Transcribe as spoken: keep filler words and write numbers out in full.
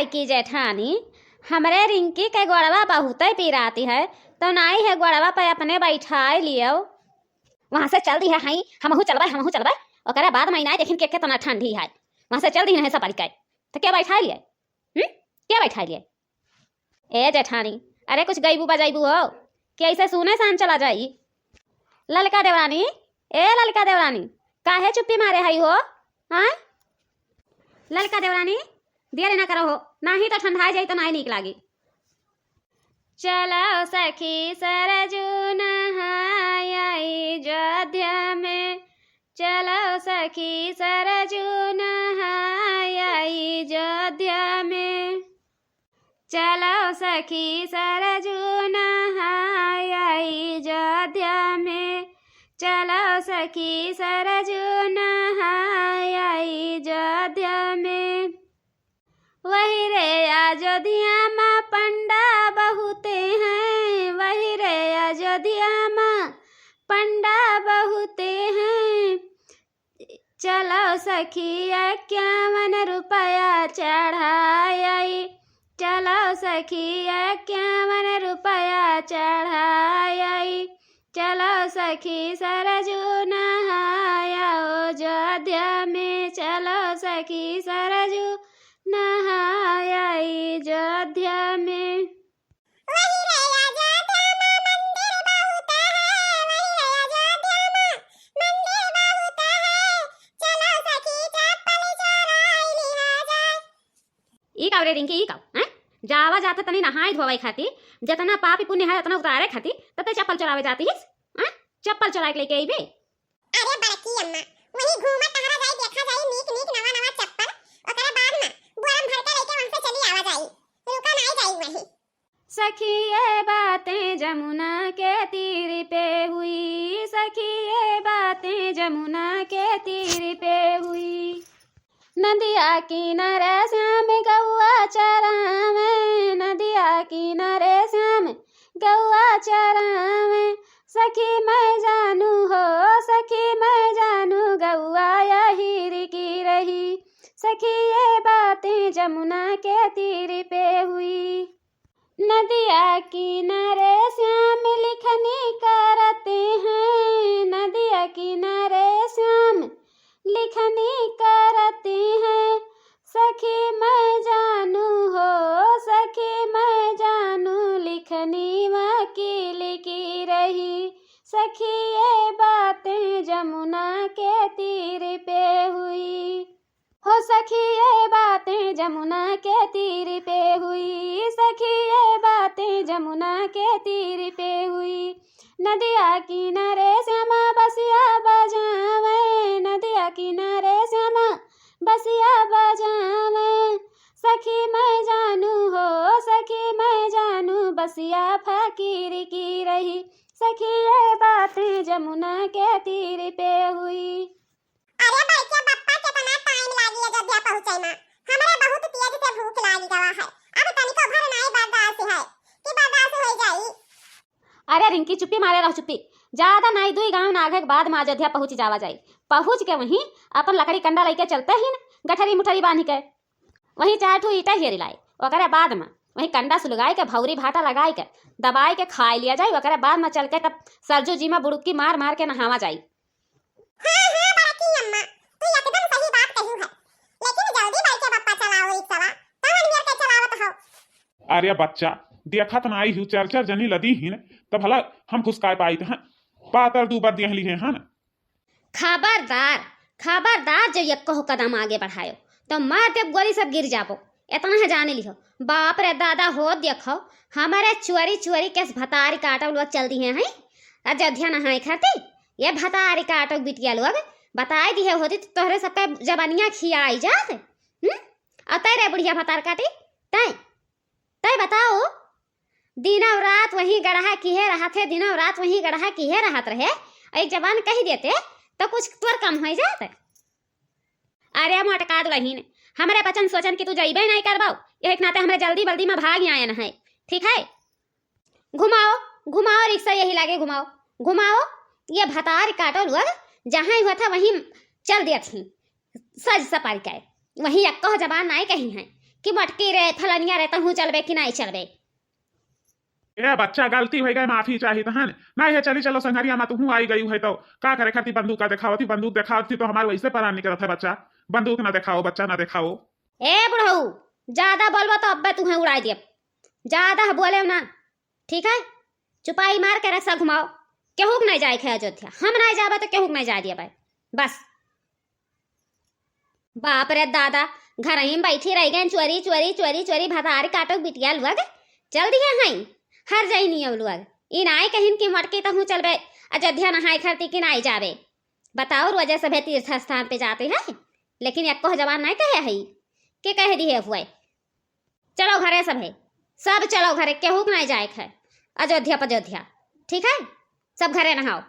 की जेठानी, हमरे रिंकी के गोड़वा बहुते पिराती है, तो नाई है गोड़वा पे अपने बैठाए लियो। वहाँ से चल दिहे हई, हमहू चलबै, हमहू चलबै। ओकरे बाद में नाई देखिन के केतना ठंडी है। वहाँ से चल दिहे है सब परिकाई। तो के बैठाए लिए? हम्म? के बैठाए लिए? ए जेठानी, अरे कुछ गइबू बजाइबू हो कि ऐसे सुने सान चला जाई? ललका देवरानी, ए ललका देवरानी, काहे चुप्पी मारे हई हो? हाँ? ललका देवरानी, देर ना करो हो, नाही तो ठंडा जाई तो नाही नीक लागी। चलो सखी सरजू नहाई अयोध्या में, चलो सखी सरजू नहाई अयोध्या में। चलो सखी सरजू नहाई अयोध्या में, चलो सखी सरजू नहाई अयोध्या में। वही रे अयोध्या मा पंडा बहुते हैं, वही रे अयोध्या मा पंडा बहुते हैं। चलो सखी इक्यावन रुपया चढ़ाई, चलो सखी इक्यावन रुपया चढ़ाई। चलो सखी सरजू नहाई अयोध्या में, चलो सखी सरजू नहाई अयोध्या में। वही रे अयोध्या मा मंदिर बहुत है, वही रे अयोध्या मा मंदिर बहुत है, चलो सखी चप्पल चोराई लिहा जाए। ई का रे रिंकी, ई का, हैं? जावा जात तनी नहाई धोवाई खाती, जतना पाप पुण्य है उतना उतारे खाती, तते चप्पल चोरावे जाती हिस, हैं? चप्पल चोराए के लेके अइबे। अरे बड़की अम्मा, वही घूमत टहरा जाई, देखा जाई नीक नीक नवा नवा चप्पल, ओकरे बाद में बोरम भर के लेके वहाँ से चली आवा जाई, रुका नाई जाई वहीं। सखी ये बातें जमुना के तीर पे हुई, सखी ये बातें जमुना के तीर पे हुई। नदिया किनारे श्याम गौआ चरावे, नदिया किनारे श्याम गौआ चरावे। सखी मैं जानू हो, सखी मैं जानू गौआ अहीर की रही। सखी ये बातें जमुना के तीर पे हुई। नदिया किनारे श्याम लिखनी करते हैं, नदिया किनारे श्याम लिखनी करते हैं। सखी मैं जानू हो, सखी मैं जानू लिखनी वकील की रही। सखी ये बातें जमुना के तीर पे हुई। हो सखी ये बातें जमुना के तीर पे हुई, सखी ये बातें जमुना के तीर पे हुई। नदिया किनारे श्यामा बसिया बजावे, नदिया किनारे श्यामा बसिया बजावे। सखी मैं जानू हो, सखी मैं जानू बसिया फकीर की रही। सखी ये बातें जमुना के तीर पे हुई। अरे बड़के बप्पा, केतना टाइम लागी अयोध्या पहुँचे में? हमरे बहुत तेज से भूख लागी गवा है, अब तनिको भर नाई बर्दाश्त है कि बर्दाश्त हो जाई। अरे रिंकी, चुप्पी मारे रह, चुप्पी। ज्यादा नाई, दुई गाँव नाघे के बाद में अयोध्या पहुँच जावा जाई। पहुँच के वहीं अपन लकड़ी कंडा लइके चलते ही न, गठरी मुठरी बांध के वहीं चार ठो ईंटा हेरी लाए, ओकरे बाद में वहीं कंडा सुलगाए के, भौरी भाटा लगाए के, दबाए के खाए लिया जाए। ओकरे बाद में चल के तब सरजू जी में बुड़ुकी मार मार के नहावा जाई। हाँ, हाँ, बड़की अम्मा, तू एकदम सही बात कही है। लेकिन जल्दी बड़के बप्पा चलाओ रिक्शवा, तवन मेर के चलावत हो। अरे बच्चा, देखत नाई हूँ, चार चार जनी लदी ही न, तब भला हम घुसकाए पाइत हैं। पातर दू बार दिहली है, हाँ ना? खबरदार, खबरदार, जो यक्को कदम आगे बढ़ायो, तो मार देब गोली, सब गिर जाबो। एतना है जाने लिहो। बाप रे दादा हो, देखो, हमारे चोरी चोरी केस भतारी काटो लोग चल दिहे हैं अयोध्या नहाए खातिर। ये भतारी काटो बिटिया लोग, बताई दिहे होती तो तोहरे सबके जबानिया खियाई जात। हम्म? और तय रे बुढ़िया भतार काटी, तय, तय बताओ, दिनों रात वहीं गड़हा किहे रहत है, दिनों रात वहीं गड़हा किहे रहत रहे। एक जबान कही देते तो कुछ तोर काम हो जात। अरे मोटका दुलहिन, हमरे बचन सोचन कि तू जइबे नहीं करबो, यही के नाते हमरे जल्दी बल्दी में भाग आयन है। ठीक है, घुमाओ, घुमाओ रिक्शा, यही लागे घुमाओ, घुमाओ। ये भतार काटो लोग, जहाँ ही हुआ था वहीं चल दिया थी। सज सपारी के वहीं एक्को जबान नाई कही हैं। कि मटकी रे, फलनिया रे, तहूँ चलबे कि नाहीं चलबे? ए बच्चा, गलती होइ गए, माफी चाही तहन। नाहीं है, चली चलो संगरिया मा, तुहूँ आई गई है तो का करे खातिर बंदूक का देखावत ही? बंदूक देखावत ही तो हमार वैसे परान निकलत है बच्चा। बंदूक ना देखाओ बच्चा, ना देखाओ। ए बुढ़ऊ, ज्यादा बोलबो तो अब्बे तुहें उड़ाई देब। ज्यादा बोले ना, ठीक है? चुपाई मार के रस्सा घुमाओ। केहू के नाहीं जाए के है अयोध्या, हम नाहीं जाबे तो केहू के नाहीं जाए देबे। बस। बाप रे दादा, घर ही में बैठी रह गए, चोरी चोरी चोरी चोरी भतार काटो बिटिया लुअग। चल दिए हैं, हर जाई नियम लुअग। ई नाहीं कहिन कि मटकी तहूँ चलबे अयोध्या नहाए खरती कि नाहीं जाबे। बताओ, रोजे सभे तीर्थ स्थान पे जाते हैं, लेकिन एको जबान नाहीं कहे है कि कह दिए हुए। चलो घरे सभे, सब चलो घरे, केहू के नाहीं जाए के है अयोध्या पयोध्या, ठीक है? सब घरे नहाओ।